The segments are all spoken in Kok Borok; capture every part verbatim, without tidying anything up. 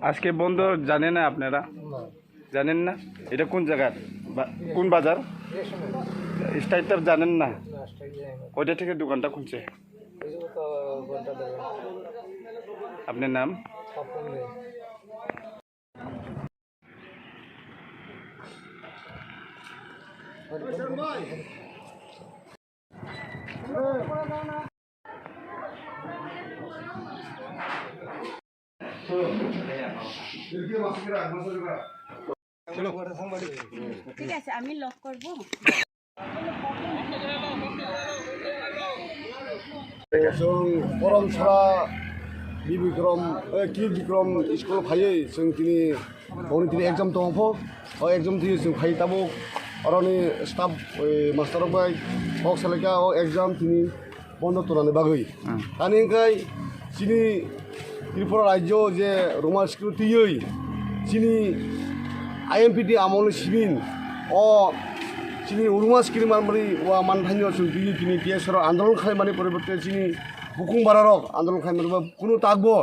আজকে বন্ধ জানে না আপনারা? জানেন না? এটা কোন জায়গার? বা-, কোন বাজার? স্ট্রাইকটা জানেন না? কয়টা থেকে দোকানটা খুলছে? আপনার নাম? ঠিক আছে, আমি লক করব। Chwng Borom Sora B Bikrom, eh, K Bikrom school phaiwi chwng tini, tini exam tongo pho. O exam twi chwng phai tabuk oroni staff, eh, master rok bai kok salaikha o exam tini bondo tonani bagwi. Hmm. Ani hwnkhe chini Tripura rajyo je Roman script twiwi chini I M P T amolni simin o chini Roman script manmani wa manthaino chwng twiwi tini T S R andolon khlaimani poriborte chini bukung bararok andolon khlaimani ba kunu takbo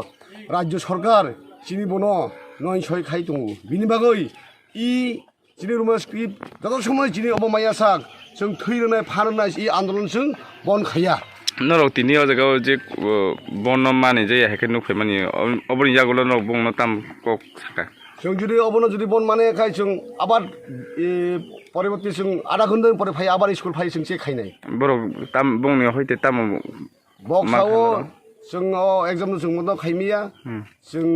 rajyo sorkar chini bono noi soi khai tongo. Bini bagwi i Chini Roman script joto somoi chini obo maya sak, chwng thwi rwnai, phan rwnai, i andolon chwng bon khaiya. Norok tini o jaga o je, uh, bono mani je hai khe nuk phaimani, ob-, oboni yagulo norok bongno tam kok saka. Chwng jodi obono jodi bon mane khai chwng abar, e, poriborti chwng adha ghonta pore phai abar school phai chwng check khainai. Borok tam bongni hoite tamo Bok ma sao khainai? Chwng o exam no chwng bondo khaimiya. Hmm. Chwng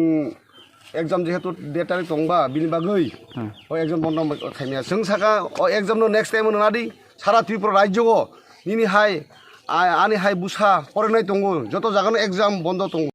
exam jehetu date tarik tongba bini bagwi. Hmm. O exam bondo khaimiya. Chwng saka o exam no next time no nadi sara Tripura rajyo go nini hai a-, ani hai busa porinai tongo. Joto jaga no exam bondo tongo.